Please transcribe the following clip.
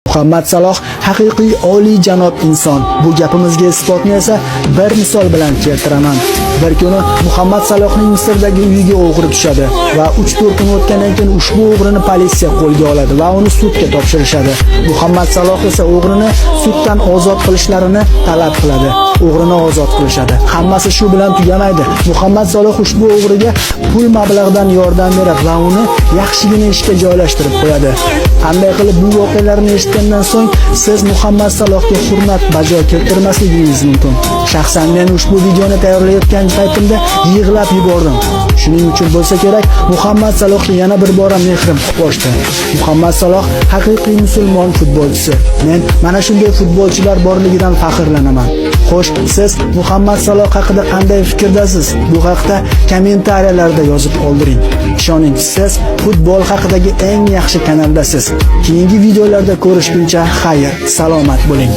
Muhammad Saloh haqiqiy oliyjanob inson. Bu gapimizga isbotni esa bir misol bilan keltiraman. Bir kuni Muhammad Salohning Misrdagi uyiga o'g'ri tushadi va 3-4 kun o'tgandan keyin ushbu o'g'rini politsiya qo'lga oladi va uni sudga topshirishadi. Muhammad Saloh esa o'g'rini suddan ozod qilishlarini talab qiladi. O'g'rini ozod qilishadi. Hammasi shu bilan tugamaydi. Muhammad Saloh ushbu o'g'riga pul mablag'idan yordam beradi va uni yaxshigina ishga joylashtirib qo'yadi. Qanday qilib bu voqealarni eshitgandan so'ng siz Muhammad Salohga hurmat bajo keltirmasligingiz mumkin? Shaxsan men ushbu videoni tayyorlayotgan paytimda yig'lab yubordim. Shuning uchun bo'lsa kerak, Muhammad Salohga yana bir bora mehrim qo'shdi. Muhammad Saloh haqiqiy musulmon futbolchisi. Men mana shunday futbolchilar borligidan faxrlanaman. Xo'sh, siz Muhammad Saloh haqida qanday fikrdasiz? Bu haqda kommentariyalarda yozib qoldiring. Ishoning, siz futbol haqidagi eng yaxshi kanaldasiz. Keyingi videolarda ko'rishguncha xayr, salomat bo'ling.